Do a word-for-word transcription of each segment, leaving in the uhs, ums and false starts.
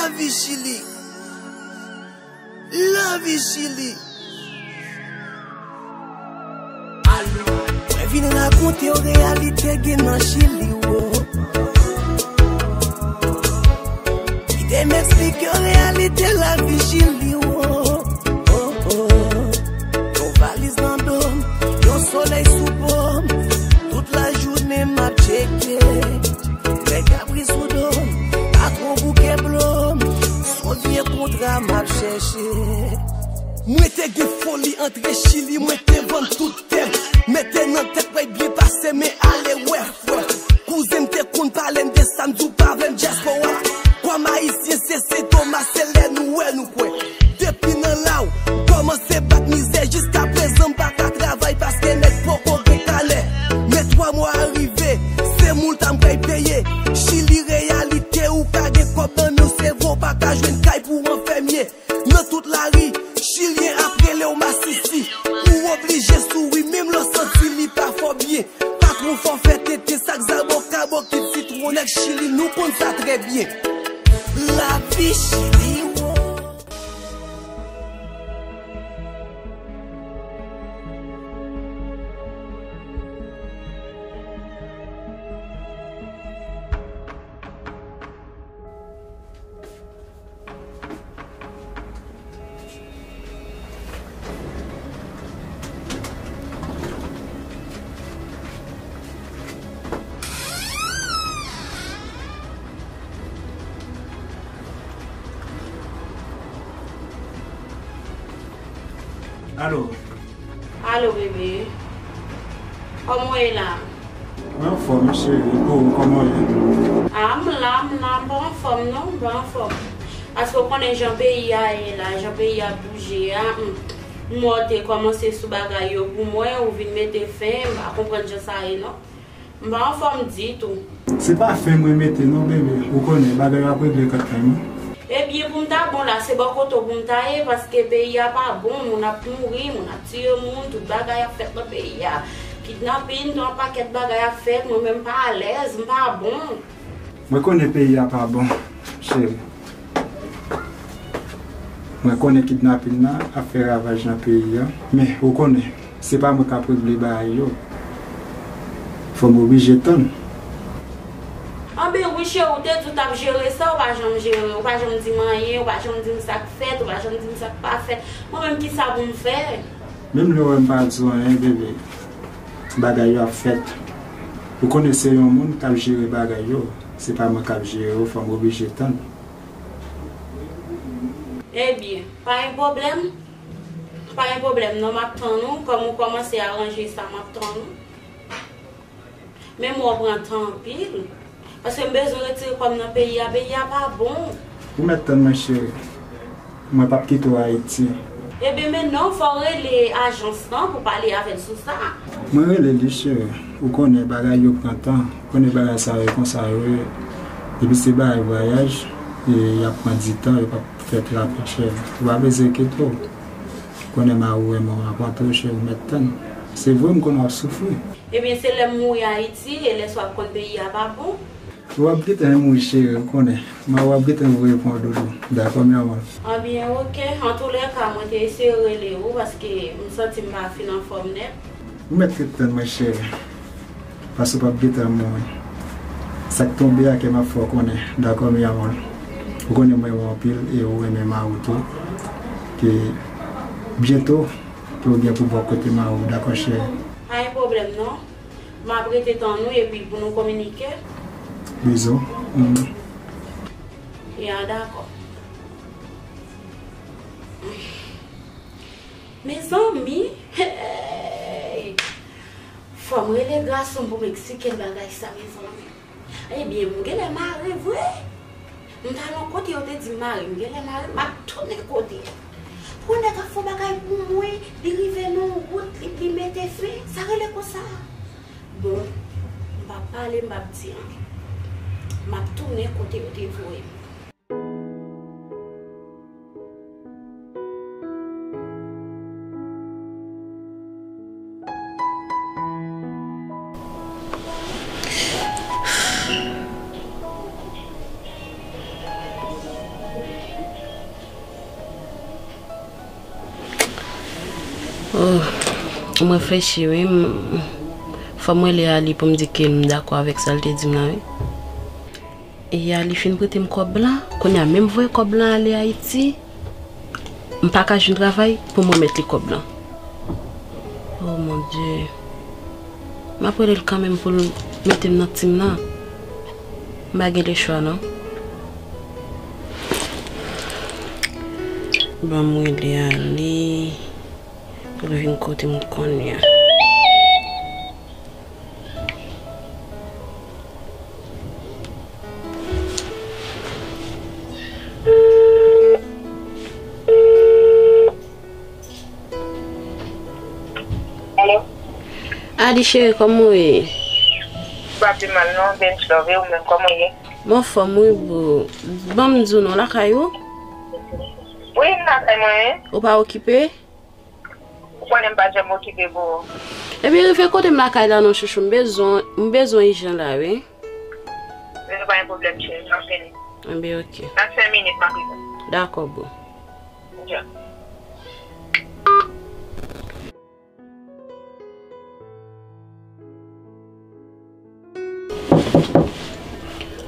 Lavi Chili. Lavi Chili. Mwen vin rakonte w reyalite gen nan Chili, wo. Kite m eksplike w reyalite lavi Chili, wo. Oh, oh. Yon valiz nan do m, yon solèy sou po m. Tout lajounen m ap tcheke. Lè kabri sou do m, patwon bouke blo m. S on vye kontra m ap chèche. Mwen te gen foli antre Chili, mwen te vann tout tè m. Mete nan tèt mwen byen pase, men ale wè frè. Kouzen m te konn pale m de sa, m di w pa vle m dyaspora. Kòm ayisyen se Sen Toma, se lè nou wè nou kwè. Depi nan la w kòmanse bat mizè, jiskaprezan m pa ka travay paske nèg poko gen kanè. Men twa mwa a rive, se moul ta m pral peye. Chili reyalite, ou ka gen kòb nan men w, se vre w pa ka jwenn kay pou w anfèmye. Nan tout lari, chilyen ap rele w masisi. Ou oblije souri, menm lè w santi li pa fè w byen. Patwon fè w fè tenten, sak zaboka, bokit, sitwon, nèg Chili, nou konn sa trè byen. Lavi Chili, wo. Alo. Alo, bebe. Kòman w ye la? Mwen anfòm, cheri. E pou ou, kòman w ye? A, m la, m la, m pa anfòm, non, m pa anfòm. Paske w konnen jan peyi a ye la, jan peyi a bouje a, hmm. M wè w te kòmanse sou bagay yo pou mwen, ou vin mete fen, m pa konprann jan sa ye, non. M pa anfòm ditou. Se pa fen mwen mete non, bebe. Ou konnen, bagay yo ap regle kanmenm. Ebyen, pou m ta bon la, se bò kote w pou m ta ye, paske peyi a pa bon, moun ap mouri, moun ap tiye moun, tout bagay ap fèt nan peyi a. Kidnapin, tout yon pakèt bagay ap fèt, mwen menm m pa alèz, m pa bon. Mwen konnen peyi a pa bon, cheri. Mwen konnen kidnapin nan ap fè ravaj nan peyi a, men ou konnen, se pa mwen k ap regle bagay yo. Fò m oblije tann. Anben wi cheri, ou te di w t ap jere sa, ou pa janm jere, ou pa janm di m anyen, ou pa janm di m sa k fèt, ou pa janm di m sa k pa fèt. Mwen menm kisa pou m fè? Menm lè w wè m pa di w anyen, bebe, bagay yo ap fèt. Ou konnen se yon moun k ap jere bagay yo, se pa mwen k ap jere yo, fò m oblije tann. Ebyen, pa gen pwoblèm. Pa gen pwoblèm non, m ap tann ou. Kòm ou kòmanse aranje sa, m ap tann ou. Men m wè w pran tan anpil. Paske m bezwen retire kò m nan peyi a. Peyi a pa bon. Ou mèt tann mwen, cheri. Mwen p ap kite w Ayiti. Ebyen, men non, fò w rele ajans lan pou pale avè l sou sa. Mwen rele li, cheri. Ou konnen bagay yo pran tan. Ou konnen bagay sa yo konsa yo ye. Epi se bagay vwayaj, e y ap pran ditan, yo p ap fèt rapid, cheri. Ou pa bezwen enkyete w. Ou konnen mari w renmen w anpil, cheri, ou mèt tann. Se vre, m konnen w ap soufri. Ebyen, se lè m mouri Ayiti, e lè sa w ap konn peyi a pa bon. Ou ap gentan mouri, cheri, ou konnen. Mari w ap gentan voye pran w dodo. Dakò, mi amor? Anbyen, oke. Antoulèka, mwen te eseye rele ou paske m santi m pa fin anfòm nèt. Ou mèt ret tann mwen, cheri. Paske w p ap gentan mouri. Sa k tonbe a, ke m ap fè w konnen. Dakò, mi amor? Ou konnen mwen renmen w anpil e ou renmen mari w tou. Ke byento, ke w gen pou bò kote mari w. Dakò, cheri? Pa gen pwoblèm, non. M ap rete tann ou epi pou nou kominike. Bizou. Mm. Ya, dakò. Mezanmi, hey! Fò m rele gason m pou m eksplike l bagay sa, mezanmi. Ebyen, m genlè mare vre. M t al yon kote, yo te di m mare, m genlè mare, m ap tounen kote a. Pou nèg ap fè yon bagay pou mwen, li rive nan yon wout, li, li mete fen, sa rele konsa? Bon, m p ap pale, m p ap di anyen. M ap tounen kote yo te voye m. Oh, m reflechi, wi. M- Fò m rele Ali pou m di ke m dakò avèk sa l te di m la, wi. E Ali fin prete m kòb la. Kounye a, menm voye kòb la ale Ayiti, m pa ka jwenn travay pou m remèt li kòb la. Oh mon Dieu. M ap rele l kanmenm pou l mete m nan tim nan. M pa gen lechwa, non. Ban m rele Ali pou l vin kote m kounye a. Alo? Adi cheri, kòman w ye? M pa pi mal non, Bench Love, e ou menm, kòman w ye? M anfòm wi boo. Ban m di w non, lakay ou? Wi, m lakay mwen wi. Ou pa okipe? Ou konnen m pa janm okipe boo. Ebyen rive kote m lakay la non chouchou, m bezwen, m bezwen ijan la wi. Ebyen pa gen pwoblèm cheri, m ap vini. Ebyen oke. Nan senk minit m ap rive. Dakò boo. Ok.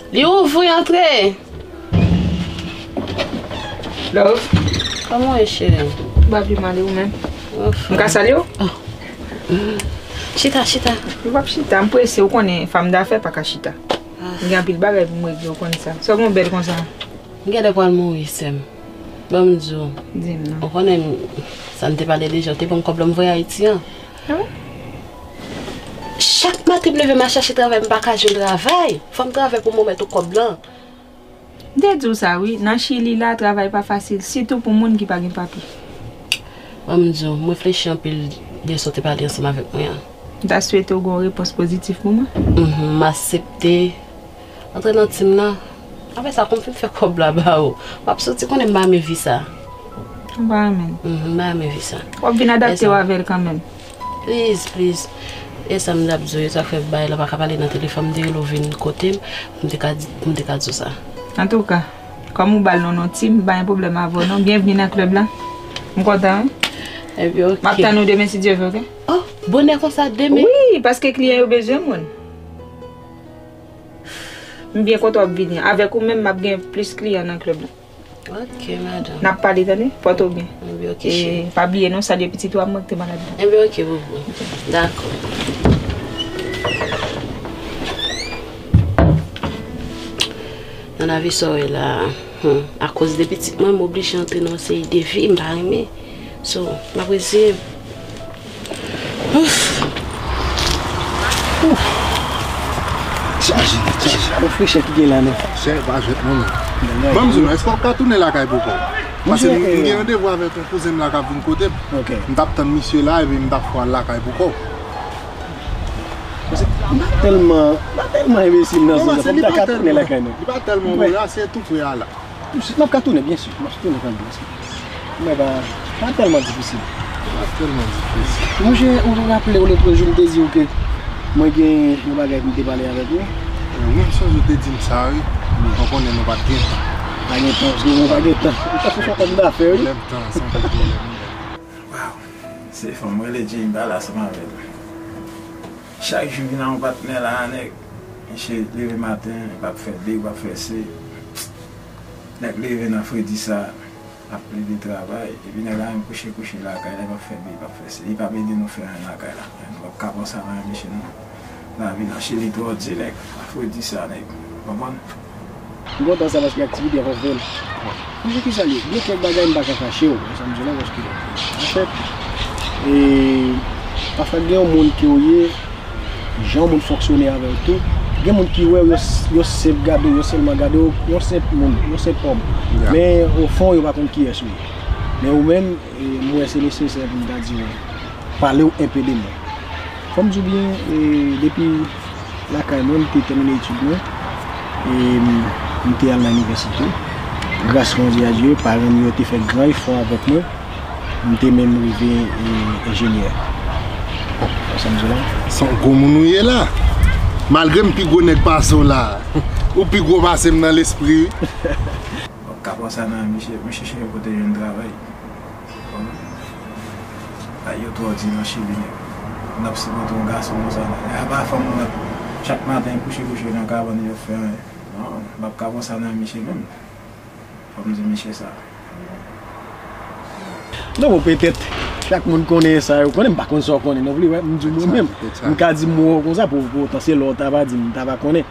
Li ouvri, antre. Love. Kòman w ye cheri? M pa pi mal, e ou menm? M ka salye w? Oh. Chita, chita. M p ap chita, m prese, ou konnen fanm dafè pa ka chita. Ah. M gen anpil bagay pou m regle, ou konn sa. Sa w gen w bèl konsa? M genlè pral mouri, sè m. Ban m di w. Di m non. Ou konnen m- sa n te pale deja, ou te ban m kòb la m voye Ayiti an. Ah bon? Chak maten m leve m al chache travay, m pa ka jwenn travay. Fò m travay pou m remèt ou kòb lan. M te di w sa wi, nan Chili la, travay pa fasil, sitou pou moun ki pa gen papye. Ban m di w, m reflechi anpil de sa w te pale ansanm avèk mwen an. M ta swete w gen yon repons pozitif pou mwen. Mhm, m aksepte. Antre nan tim nan. Apre sa, konn fin fè kòb la ba ou. W ap soti konnen m pa renmen vi sa. Ou pa renmen l? Mhm, m pa renmen vi sa. W ap vin adapte w avè l kanmenm. Please, please. E sa m t ap di w, e sa k fè bagay la pa ka pale nan telefòn, m te rele w vin kote m, pou m te ka di, pou m te ka di w sa. Antouka, kòm ou ba l non non tim, m pa gen pwoblèm avè w non. Byenvni nan klèb la. M kontan wi. Ebyen oke. M ap tann ou demen si Dye vle, oke? Oh, bonè konsa demen? Wi, paske kliyan yo bezwen moun. M byen kontan w ap vini. Avèk ou menm, m ap gen plis kliyan nan klèb la. Oke, madanm. N ap pale, tande? Pòte w byen. Ebyen oke, cheri. E pa bliye non, salye pitit ou a, mwen ki te malad la. Ebyen oke, boubou. Dakò. Nan lavi sa w wè la, hmm, akoz de pitit mwen, m oblije antre nan yon seri de vi m pa renmen. So, m ap reziye m. Ouf. Ouf. Chaje, chaje. Yon frechè ki gen la, non? Chè, pa jwèt non, men. Ban m di w non, èske w ap ka tounen lakay pou kò w? Paske m, m gen randevou avèk yon kouzen m la k ap vin kote m. Ok. M t ap tann misye la, epi m t ap fè w al lakay pou kò w. Paske m pa tèlman, m pa tèlman enbesil nan sans sa, fò m ta ka tounen lakay nou. Li pa tèlman move, se tou pre a la. M ap ka tounen, byen si. M ap tounen kanmenm, paske mwen pa, pa tèlman difisil. Pa tèlman difisil. Monchè, ou raple w lòt jou m te di w ke mwen gen yon bagay pou m te pale avèk ou? Wi, m sonje w te di m sa, wi. Mwen konnen nou pa t gen tan. Pa gen tan, paske mwen pa gen tan. Ou ta fè yon kòm dafè, wi. Pwoblèm tan, se yon pwoblèm. Waw, se fò m rele Jimmy pale ansanm avè l. Chak jou vin a yon patnè la, nèg. Misye leve maten, l ap fè de, l ap fè se. Nèg leve nan fredi sa, ap plede travay. Epi nèg la menm kouche, kouche lakay la, l ap fè de, l ap fè se. Li p ap ede nou fè anyen lakay la. Nou p ap ka pran sa nan men misye, non. Lavi nan Chili twò di, nèg. Fredi sa, nèg. Konprann? M kontan sa paske aktivite a fè l. Monchè, kisa l ye? Gen kèk bagay m pa ka kache w, wè sa m di w la, paske, anfèt, e, pafwa gen yon moun ke w ye, jan yon moun fonksyone avè w tou, gen moun ki wè w, yo, yo senp gade w, yo sèlman gade w, yon senp moun, yon senp òm. Men, ofon, yo pa konn kiyès ou ye. Men ou menm, e, m wè se nesesè pou m ta di w, pale w enpe de mwen. Fò m di w byen, e, depi lakay mwen, m te tèmine etid mwen, e m, m te al nan inivèsite. Gras grandi a Dye, paran m yo te fè gran efò avèk mwen. M te menm rive, e, enjenyè. Wè sa m di w la? Se yon gwo moun ou ye la. Malgre m pi gwo nèg pase w la, ou pi gwo pase m nan lespri, wi. Bon, ka pran sa nan men misye, misye chèche kote jwenn travay. Konprann? Yo twò di nan Chili, n ap sipòte yon gason konsa. A pa fanm nan, chak maten kouche kouche nan kabann, yo fè anyen. Non, m p ap ka konsa nan misye menm. Fò m di misye sa. Non, bon, petèt, chak moun konnen sa yo konnen, m pa konn sa w konnen non plis, wè, m di mwen menm. M ka di m wè w konsa, pou, pou otan se lè w ta va di m, m ta va konnen.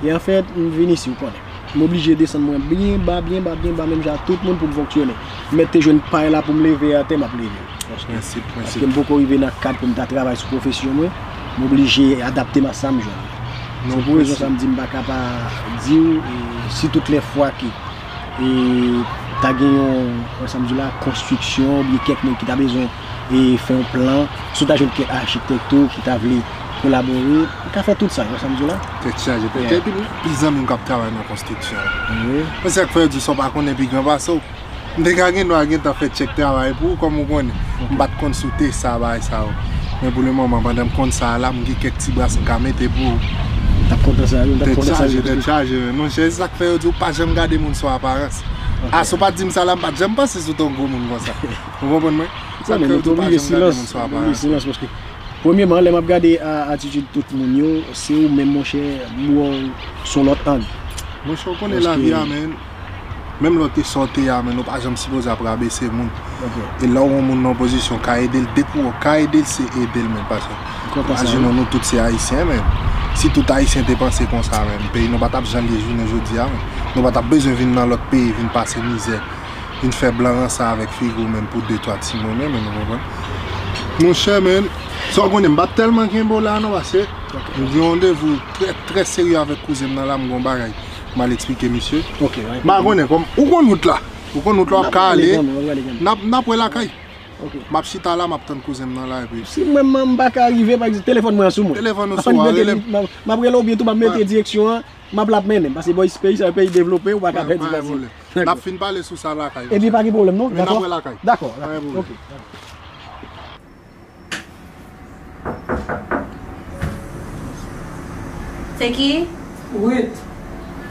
E anfèt, m vin isi, w konnen. M oblije desann mwen byen ba, byen ba, byen ba, menm jan ak tout moun pou m fonksyone. M mèt te jwenn pay la pou m leve atè, m ap leve. Paske, paske m poko rive nan kad pou m ta travay sou pwofesyon mwen, m oblije adapte m a sa m jwenn. Se pou rezon sa m di m pa ka pa di w, e, si tout lè fwa ke e ta gen yon, wè sa m di w la, konstriksyon, oubyen kèk moun ki ta bezwen e fè yon plan, si w ta jwenn kèk achitèk tou ki ta vle kolabore, ou ka fè tout sa, wè sa m di w la? Tèt chaje, tèt chaje. Epi m gen pil zanmi m k ap travay nan konstriksyon. Wi. Men sa k fè yo di sa w pa konnen pi gran pase w. M te ka gen dwa gentan fè tchèk travay pou ou, kòm ou konnen. M pa t konn si w te sa, bagay sa yo. Men pou le moman, pandan m konn sa a la, m gen kèk ti bras m ka mete pou ou. M t ap kontan sa, wi, m t ap kontan sa. Tèt chaje, tèt chaje, men monchè, se sa k fè yo di w pa janm gade moun sou aparans. Ok. A, si w pa t di m sa la, m pa t janm panse si w te yon gwo moun konsa. Ou konprann mwen? Sa k fè yo di w pa janm gade moun sou aparans. Silans, paske, premyeman, lè m ap gade a, atitid tout moun yo, se ou menm, monchè, m wè w sou lòt ang. Monchè, ou konnen lavi a, men, menm lè w te sa w te a, men, ou pa janm sipoze ap rabese moun. Ok. E lè w wè yon moun nan yon pozisyon, ka ede l, depi w ka ede l, se ede l, men, paske imajine w, nou tout se Ayisyen, men. Si tout Ayisyen te panse konsa, men, peyi nou pa t ap jan l ye jounen jodi a, men. Nou pa t ap bezwen vin nan lòt peyi, vin pase mizè. Vin fè blan ranse avèk figi w, men, pou de twa timoun, men, ou konprann? Monchè, men, sa w konnen, m pa t tèlman kenbe w la, non, paske m gen yon randevou trè, trè serye avèk kouzen m nan la, m gen yon bagay m al eksplike misye. Ok, m pa konnen, kòm, ou konn wout la, ou konn wout la, w ap ka ale, n ap, n ap wè lakay. Ok. M ap chita la, m ap tann kouzen m nan la, epi si mwen, m, m pa ka rive, pa egzanp, telefòn mwen an sou mwen. Telefòn ou sou ou, rele m. M ap, m ap rele w byen tou, m ap mete direksyon an, m ap l ap mennen m, paske, bò, peyi sa, peyi devlope, ou pa ka pèdi, paske. N ap fin pale sou sa lakay. Epi pa gen pwoblèm, non? Dakò? Dakò, dakò. Ok. Se ki? Ruth.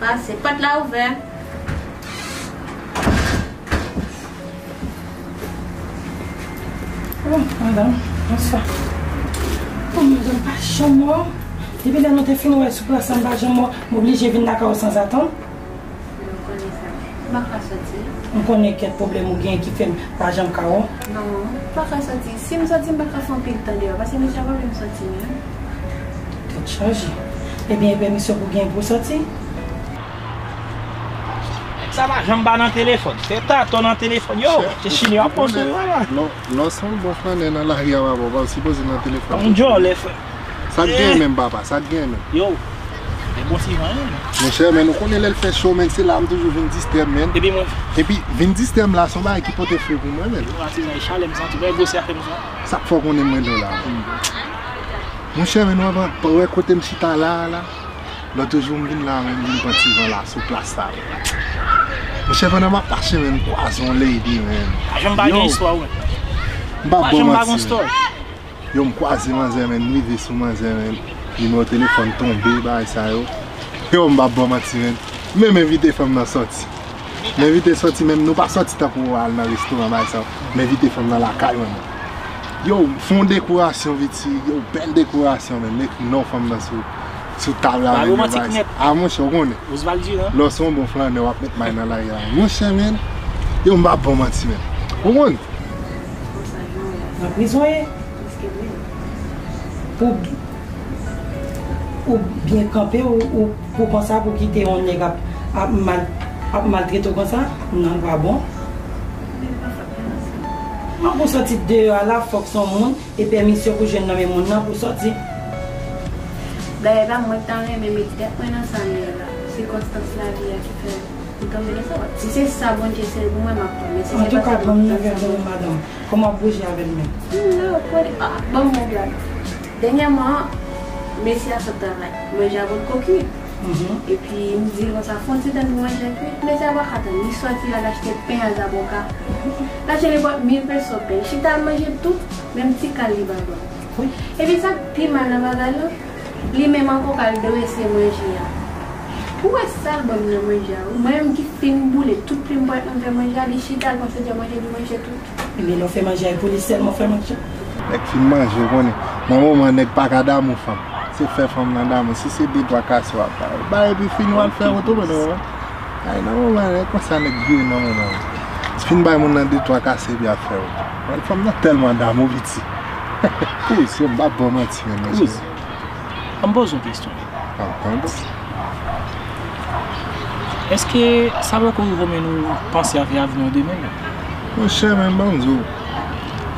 Pase, pòt la ouvè. Oh, madanm, bonswa. Oh, madanm, pa janm wè w. Depi lè nou te fin wè sou plas la, m pa janm wè w. M oblije vin lakay ou sanzatann. Ou konnen sa. M pa ka soti. M konnen kèk pwoblèm ou gen ki fè m pa janm ka wè w. Non, m pa ka soti. Si m soti, m pa ka fè anpil tan deyò, paske misye ap anvi m soti menm. Tèt chaje. Ebyen, e pèmisyon pou gen pou w soti? Nèg sa pa janm pa nan telefòn. Se tatò nan telefòn. Yo, se chini yo ap pran sou yo la. Lè w se yon bon flannè nan lari a, papa, w pa sipoze nan telefòn. Yon djòlè, frè. Sa k gen menm, papa? Sa k gen menm? Yo, men bon ti van, wi. Monchè, men, ou konnen lè l fè cho, men, se la m toujou vin distrè m, men. Epi mwen. Epi, vin distrè m la, se yon bagay ki pote fre pou mwen, men. Yo, atizay chalè m santi, men gwosè afè m sa. Sa k fè w konnen mwen dò la, men? Monchè, men, nou ap wè kote m chita la, la. Lòt jou, m vin la, men, m vin pran ti van la, sou plas sa, men. Monchè, pandan m ap mache, men, m kwaze yon lady, men. Pa janm pa gen istwa, wi. M pa bon manti, men. Yo, m kwaze manzè, men, m rive sou manzè, men, nimewo telefòn tonbe, bagay sa yo. Yo, m p ap ba w manti, men, men m envite fanm nan sòti. M envite sòti, men nou pa sòti tankou al nan restoran, bagay sa yo. M envite fanm nan lakay mwen, men. Yo, m fè yon dekorasyon, piti, yo, bèl dekorasyon, men m ekri non fanm nan sou, sou tab la, men, yo, bagay sa. A, monchè, ou konnen. Lè w se yon bon flannè, w ap met may nan lari a. Monchè, men, yo, m p ap ba w manti, men. Ou konn? Nan prizon ye. Pou, ou byen kanpe, ou, ou, pou konsa, pou kite yon nèg ap, ap mal, ap maltrete w konsa, non, l pa bon. An pou sòti deyò a la, fòk se yon moun, e pèmisyon pou jwenn nan men moun nan pou sòti. Dayè, pa mwen k ta renmen met tèt mwen nan sa m ye la. Sikonstans lavi a ki fè m tonbe nan sa. Si se sa Bondye sèl pou mwen, m ap pran. Men si se pa sa, m ap pran sa pou mwen. Antouka, ban m nouvèl de ou, madanm. Kòman w ap bouje avè l menm? M la, ou konnen, ah, ban m yon blag. Dènyèman, mesye a sot travay. Manje a potko kwit. Mhm. Epi, m di l konsa, fè yon ti tann pou manje a kwit. Mesye a pa ka tann. Li sòti, l al achte pen a zaboka. L achte nenpòt mil peso pen. Chita, l manje tout, menm ti kal li pa pran. Wi. Epi, sa k pi mal nan bagay la, li menm ankò k al drese manje a. Ou wè sa l ban m nan manje a, wi. Mwen menm ki fin boule, tout plim pwèt mwen fè manje a, li chita, l panse se manje li manje tout. Ebyen, lè w fè manje a, e pou li sèlman w fè manje a? Nèg fin manje, ou konnen. Nan moman nèg pa ka damou fanm. Se fè fanm nan damou. Si se de twa kase w ap bay, bay epi fini w al fè wout ou, men non. Ay, nan moman nèg konsa nèg vire nan moman. Fin bay moun nan de twa kase epi ap fè wout. Mwen, fanm nan tèlman damou piti. Kouz, yo m pa ba w manti, men mesye. Kouz, an m poze yon kesyon. An tann. Èske sa poko rive w menm ou panse a fè avyon demen menm? Monchè, men ban m di w.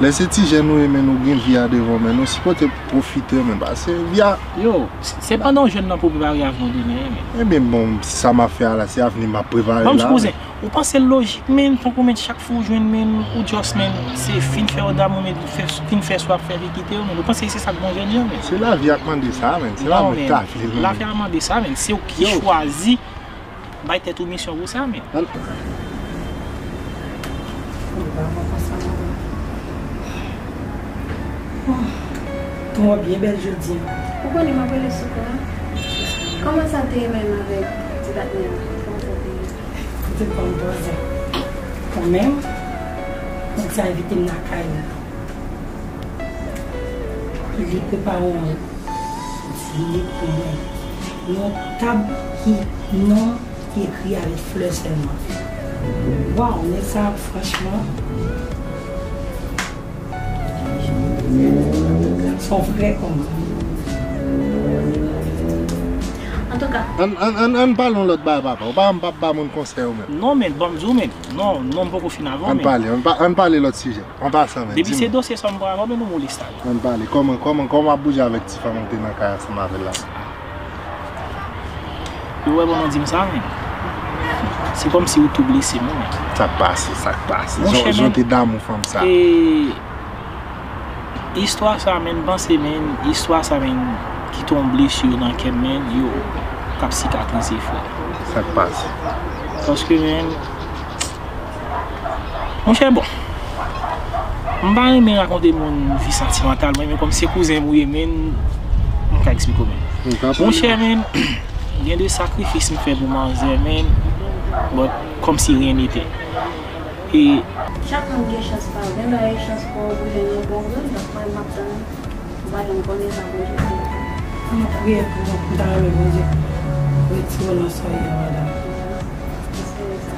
Lè se ti jèn ou ye, men nou gen vi a devan w, men nou sipoze pwofite, men pase vi a. Yo, se, se pandan w jèn nan pou w prepare avyon demen, men. Ebyen, bon, sa m ap fè a la, se avni m ap prepare la. Ban m di kouzen, ou panse l lojik, men, tankou, men, chak fwa w jwenn, men, ou just, men, se fin fè w damou, men, fè, fin fè swa ap fè vi kite w, men, ou panse se sa k bon jèn jan, men? Se lavi a k mande sa, men. Se lavi a k ta vle, men. Lavi a mande sa, men. Se ou ki chwazi bay tèt ou misyon pou sa, men. An- Mwen byen bèl jodi a. Ou konnen m ap rele sou kò a. Kòman sa te ye menm avèk ti patnè a? Kòman sa te ye? Kote pa m pwaza. Kanmenm, nèg sa envite m lakay li. Li prepare yon dine pou mwen. Yon tab ki non ki ekri avèk flè sèlman. Waw, nèg sa franchman, se yon vrè òm. Antouka. Ann, ann, ann, ann pale yon lòt bagay, papa. Ou pa, m p ap ba moun konsèy ou menm. Non, men, ban m di w, men. Non, non, m poko fin avè w, men. Ann pale, ann pa-, ann pale lòt sijè. An pasan, men, di m. Depi se dosye sa m pran avè w, men nou molesta. Ann pale. Kòman, kòman, kòman w ap bouje avèk ti fanm ou te nan kay ansanm avè l la? Yo wè, bon, non, di m sa, men. Se kòmsi ou tou blese m, men. Sa k pase, sa k pase? Monchè, jan w te damou fanm sa. E, istwa sa, men, m panse, men, istwa sa, men, kite yon blesi nan kè m, men, yo, k ap sikatrize, frè. Sa k pase? Paske, men, Monchè, bon. M pa renmen rakonte moun vi santimantal mwen, men kòm se kouzen m ou ye, men, m ka eksplike w, men. Monchè, men, gen de sakrifis m fè pou manzè, men, but, comme si rien n'était. E chak moun gen chans pa yo. Gen lè e chans pa w pou jwenn yon bon moun, donk mwen, m ap tann. M pa janm konnen sa Bondye fè. An nou priye pou ou, m ta renmen Bondye retire w nan sa w ye a, madanm. Espere sa.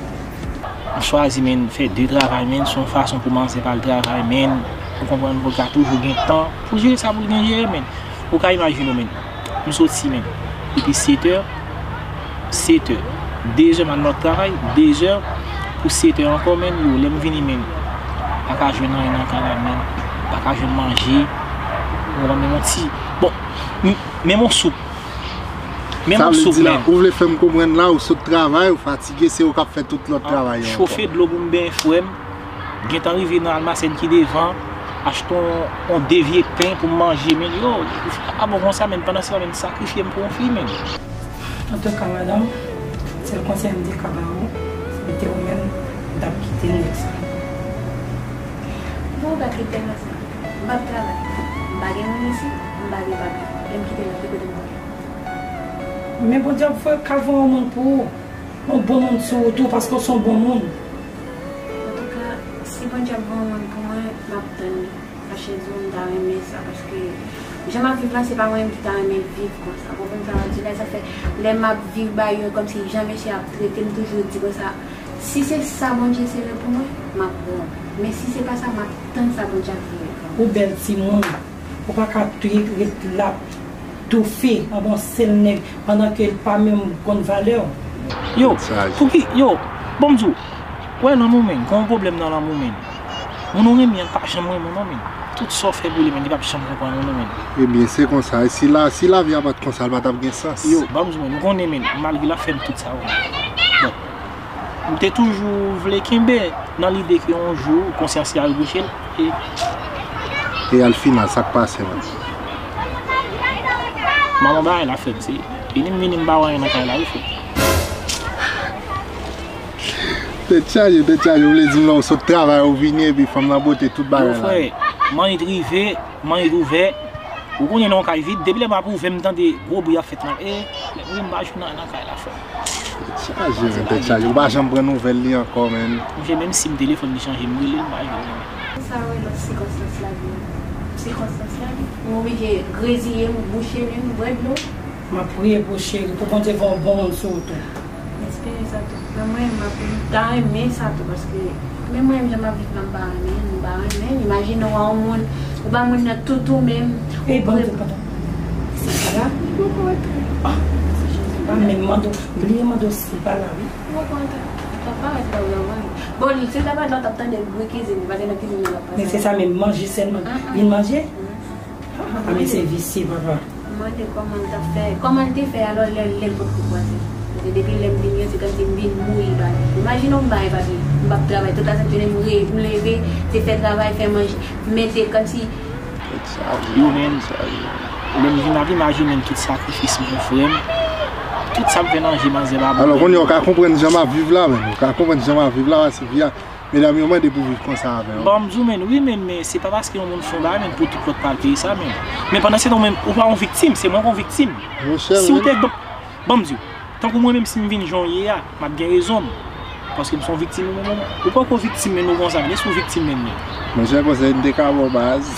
M chwazi, men, fè de travay, men, se yon fason pou manzè pa al travay, men, ou konprann, pou l ka toujou gen tan pou jere sa pou l gen jere, men. Ou ka imajine w, men, m soti, men, depi sèt è, sèt è, de zè m al nan travay, de zè pou sèt è ankò, men, yo, lè m vini, men, pa ka jwenn anyen nan kay la, men, pa ka jwenn manje, ou konprann, men, yon ti, bon, m-, men yon soup, men yon soup, men. Sa vle di la, ou vle fè m konprann la, ou sot travay, ou fatige, se ou k ap fè tout lòt travay yo ankò. Chofe dlo pou m benyen frè m, gentan rive nan almasèn ki devan, achte yon, yon de vye pen pou m manje, men yo, a bon konsa, men pandan se tan, men sakrifye m pou yon fi, men. Antouka, madanm, sèl konsèy m te ka ba ou, se te ou menm, m t ap kite nèg sa. Bon, ou pa kite nèg sa. M p ap travay. M pa gen moun isi, m pa gen bagay. Lè m kite l, ki kote m pral? Men Bondye ap voye, ka voye yon moun pou ou. Yon bon moun sou wout ou, paske w se yon bon moun. Antouka, si Bondye ap voye yon moun pou mwen, m ap tann li. Paske di w m ta renmen sa, paske jan m ap viv la, se pa mwen menm ki ta renmen viv konsa. Ou konprann sa m ap di la? Sa fè, lè m ap viv bagay yo, kòmsi jan mesye ap trete m, toujou di konsa, si se sa Bondye sere pou mwen, m ap pran. Men si se pa sa, m ap tann sa Bondye ap voye pou mwen. Ou bèl timoun. Ou pa ka tou ret la toufe anba yon sèl nèg pandan ke l pa menm konn valè w. Yo, pou ki, yo, bon m di w, wè lanmou, men, gen yon pwoblèm nan lanmou, men. Moun ou renmen an pa janm renmen w non, men. Tout sa w fè pou li, men, li p ap janm konprann ou non, men. Ebyen, se konsa. E si la, si lavi a pa t konsa, l pa t ap gen sans. Yo, ban m di w, men, m konnen, men, malgre l ap fè m tout sa, bon. M te toujou vle kenbe nan lide ke yon jou konsyans li a rebouche l e. E al final, sa k pase, man? Manman bagay la, frè m, se vini m vini m pa wè anyen nan kay la, wi, frè m. Tèt chaje, tèt chaje, ou vle di m lè w sot travay, ou vini, epi fanm nan pote tout bagay la? Yo, frè, manit rive, manit ouvè. Ou konnen lè yon kay vid, depi lè m ap ouvè, m tande gwo bri ap fèt nan, e, lè m pa jwenn anyen nan kay la, frè. Tèt chaje, men, tèt chaje. Ou pa janm pran nouvèl li ankò, men. Monchè, menm si m telefòn li chanje, m rele l, m pa jwenn li, men. Sa wè lòt sikonstans lavi a. Sikonstans la, wi. M oblije reziye m, bouche li, m bwè dlo. M ap priye pou cheri, pou Bondye voye yon bon moun sou ou tou. Espere sa tou. Men mwen, m ap, m ta renmen sa tou, paske men mwen, jan m ap viv la, m pa renmen, m pa renmen. Imajine w a yon moun, ou pa moun nan tout ou menm. E Bondye, padon. Se pa la? Ou poko antre. Ah, se Jezi. Pa menm mande w, bliye mande w si l pa la, wi. Ou poko antre. Sa parèt la, ou la, wi. Bon, li, si l ta parèt la, w t ap tande bri kizin, li pa te nan kizin nan l ap pase. Men se sa menm, manje sèlman. Vin manje? Ah, men se visye, papa. M mande kòman l t ap fè, kòman l te fè alò lè, lè l potko kwaze. Paske depi lè m vin yo, se kòmsi m vin mouri ba li. Imajine w m bay papye, m p ap travay. Tout lasent jounen m re-, m leve, se fè travay, fè manje. M mete kòmsi. Yo, men, lè m vin ap imajine tout sakrifis mwen, frè m, tout sa m fè nan je manzè pa bon. Alò, kounye a, w ka konprann jan m ap viv la, men. W ka konprann jan m ap viv la, paske vi a, medam yo mande pou viv konsa avè w. Bon, m di w, men, wi, men, men se pa paske yon moun fè yon bagay, men pou tout lòt pral peye sa, men. Men pandan se tan, ou menm, ou pa yon viktim, se mwen k yon viktim. Monchè, si w te, bon, ban m di w, tankou mwen menm, si m vin jan w ye a, m ap gen rezon m. Paske m se yon viktim ou menm. Ou poko viktim menm ou konsa, men si w viktim menm, men. Monchè, konsèy m te ka ba w baz.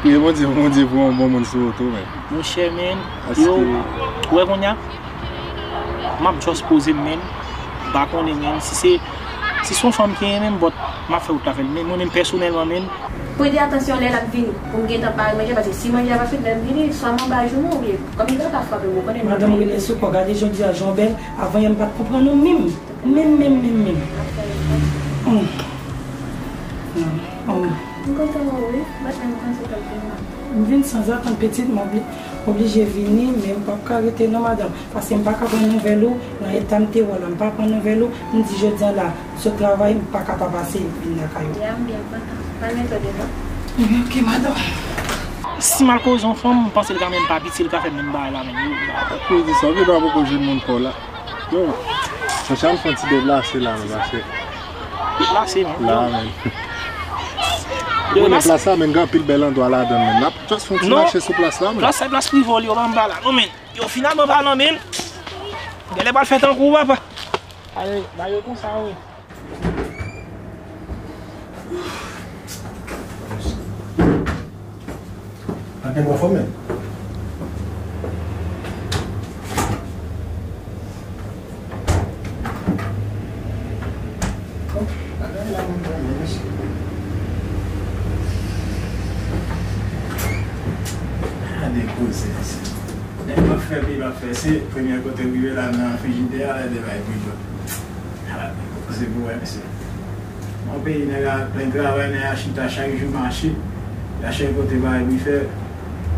Priye Bondye, Bondye voye yon bon moun sou ou tou, men. Monchè, men, yo, ou wè kounye a, m ap just poze m, men. M pa konnen, men, si se, si se yon fanm ki renmen m, but m ap fè wout la avè l. Men mwen menm pèsonèlman, men, Prete atansyon lè l ap vini, pou m gentan pare manje, paske si manje a pa fèt lè m vini, swa m anba jou mwen, oubyen kòm li gentan frape m, ou konnen. Madanm rele sou kò, gade jodi a jan w bèl, avan yè m pa t konprann ou menm. Menm, menm, menm, menm. Hum. Hum. M kontan wè w, wi. Maten m panse w t ap vin la. M vin sanzatann, pitit, m obli-, oblije vini, men m p ap ka rete non, madanm, paske m pa ka pran nouvèl ou, nan eta m te wè w la, m pa pran nouvèl ou, m di jodi a la, sot travay, m pa ka pa pase vin lakay ou. Ya, m byen kontan. Pral mete w devan. Ebyen, oke, madanm. Si m al koze yon fanm, m panse l ka menm pa piti, l ka fè menm bagay la menm. Yo, yo. Pou di sa, ou gen dwa poko jwenn moun pa w la. Yo, monchè, ann fè yon ti deplase la, men, paske. Deplase, men. La, men. Ou konnen plas la, men, gen anpil bèl andwa ladan l, men. N ap just fè yon ti mache sou plas la, men. Plas la, plas prive w li, yo pa anba la. Non, men. Yo, finalman palan, men. Genlè pral fè tankou w, papa. Ale, ba yo konsa, wi. Pa gen bon fò menm. Bon, bagay la menm, mesye. Gade koze, mesye. Nèg p ap fè, peyi p ap fè. Se premye kote m rive la nan frijidè a, lè de bay bouyon. Ala, se pou wè, mesye. Yon peyi nèg la plen travay, nèg la chita chak jou mache, y a chèche kote bagay pou y fè,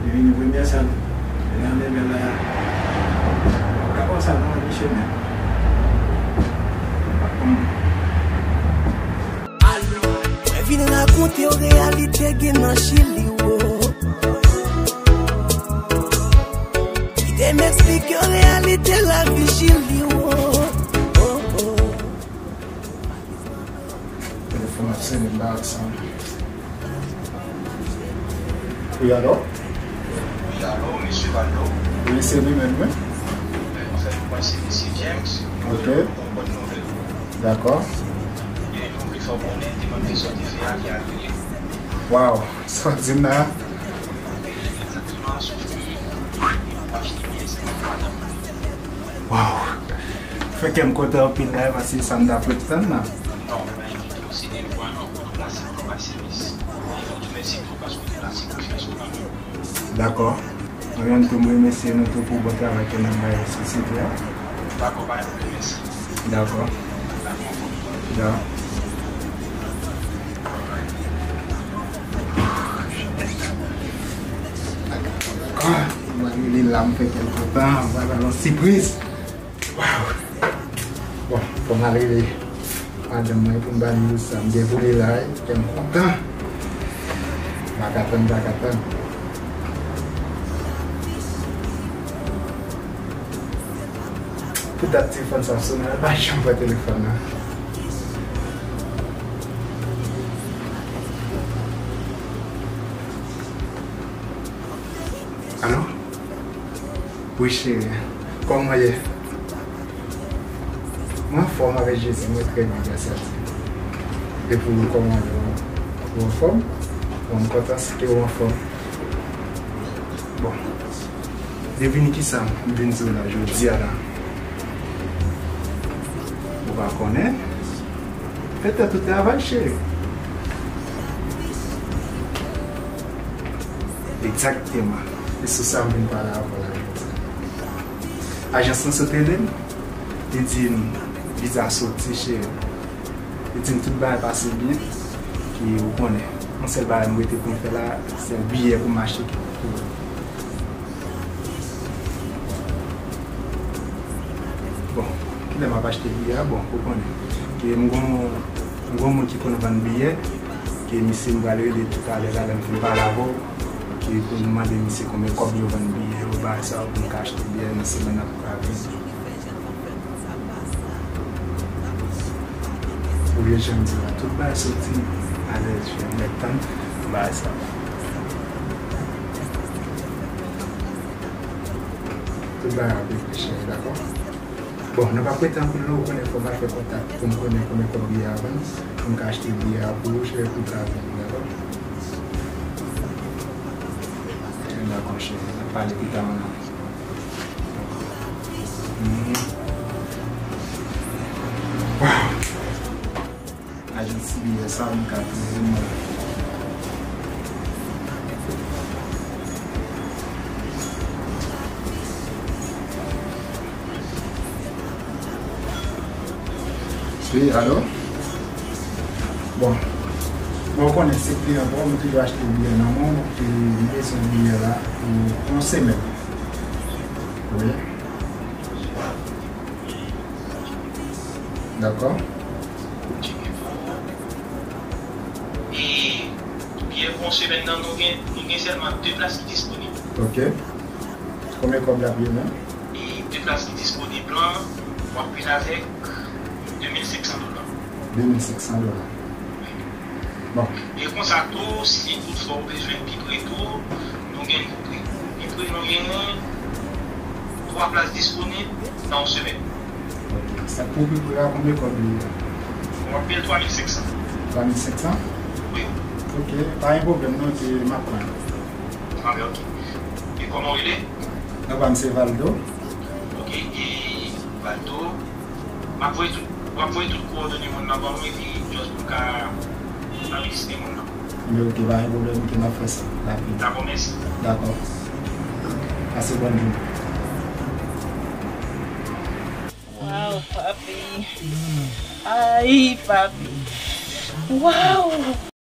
li vini premyè sal. Nèg la leve la, pa konsa non, mesye, men. Mwen vin rakonte w reyalite gen nan Chili, wo. Kite m eksplike w reyalite lavi Chili, wo. Telefòn ap sonnen, m pa wè sa. Wi, alo? Wi, alo, mesye Valdo? Wi, se li menm, wi. Fè nou pase mesye James. Ok. Yon bòn nouvèl. Dakò. Gen yon nouvèl fò konnen, demann fè sòti fè a ki al rele. Waw, sa w di m la? Waw. Fè kè m kontan anpil la, paske sa m t ap ret tann la. Dakò. Mwen menm tou, m remèsye nou tou pou bon travay ke n ap bay sosyete a. Dakò, pa gen pwoblèm, mèsi. Dakò. Dakò. Ah, mwen rele la, m fè kè l kontan, m pral ba l yon sipriz. Waw! Bon, fò m al rele madanm mwen pou m ba li sa m gen pou li la, kè m kontan. M pa ka tann, m pa ka tann. Pou dat telefòn sa ap sonnen, l pa janm pran telefòn nan. Alo? Wi, cheri. Kòman w ye? Mwen anfòm avèk Jezi, mwen trè byen, gras a Dye. E pou ou, kòman w ye? Ou anfòm? Bon, m kontan si ke ou anfòm. Bon, devine kisa m vin di w la jodi a la. Ou pa konnen? Fè tèt ou travay, cheri. Egzakteman. E sou sa m vin pale avè w la jodi a. Ajans lan sot rele m. Li di m viza soti, cheri. Li di m tout bagay pase byen. Ki ou konnen. Yon sèl bagay m rete pou m fè la, se biyè pou m achte. Bon, kilè m ap achte biyè a? Bon, ou konnen. Ke m gon, m gon moun ki konn vann biyè. Ke misye m pral rele toutalè la, lè m fin pale avè w. Ke pou m mande misye konbyen kòb yo vann biyè yo, bagay sa yo, pou m ka achte biyè nan semèn ap ka vini. Ou vle jan m di la, tout bagay soti alèz, wi, mèt tann bagay sa. Tout bagay ap regle, cheri, dakò? Bon, nou p ap rete anpil non, ou konnen fò m al fè kontak pou m konnen konbyen kòb biyè a vann, pou m ka achte biyè a pou ou, cheri, pou l ka vini, dakò? Dakò, cheri, n ap pale pita, non. Mhm. Wow. Ajans biyè sa, m ka twouve mwen. Wi, alo? Bon. Bon, ou konnen se kliyan pa w, m toujou achte biyè nan men w, e m bezwen biyè la pou yon semèn. Wi. Dakò. E biyè pou yon semèn nan, nou gen, nou gen sèlman de plas ki disponib. Ok. Konbyen kòb l ap ye menm? E de plas ki disponib lan, w ap vin avèk de mil senk san dola. De mil senk san dola. Bon. E konsa tou, si toutfwa w bezwen pi pre tou, nou gen pi pre. Pi pre, nou gen twa plas disponib nan yon semèn. Ok. Sa k pou pi pre a, konbyen kòb li ye? W ap peye l twa mil senk san. Twa mil senk san? Wi. Ok, pa gen pwoblèm non, ke m ap pran. Ah, ben, ok. E kòman w rele? Non, pa m se Valdo. Ok, e Valdo, m ap voye tout, w ap voye tout kowòdone moun nan ban mwen, epi just pou m ka anrejistre moun nan. Men ok, pa gen pwoblèm, ok, m ap fè sa rapid. Dakò, mèsi. Dakò. Pase bòn jounen. Waw, papi. Ay, papi. Waw.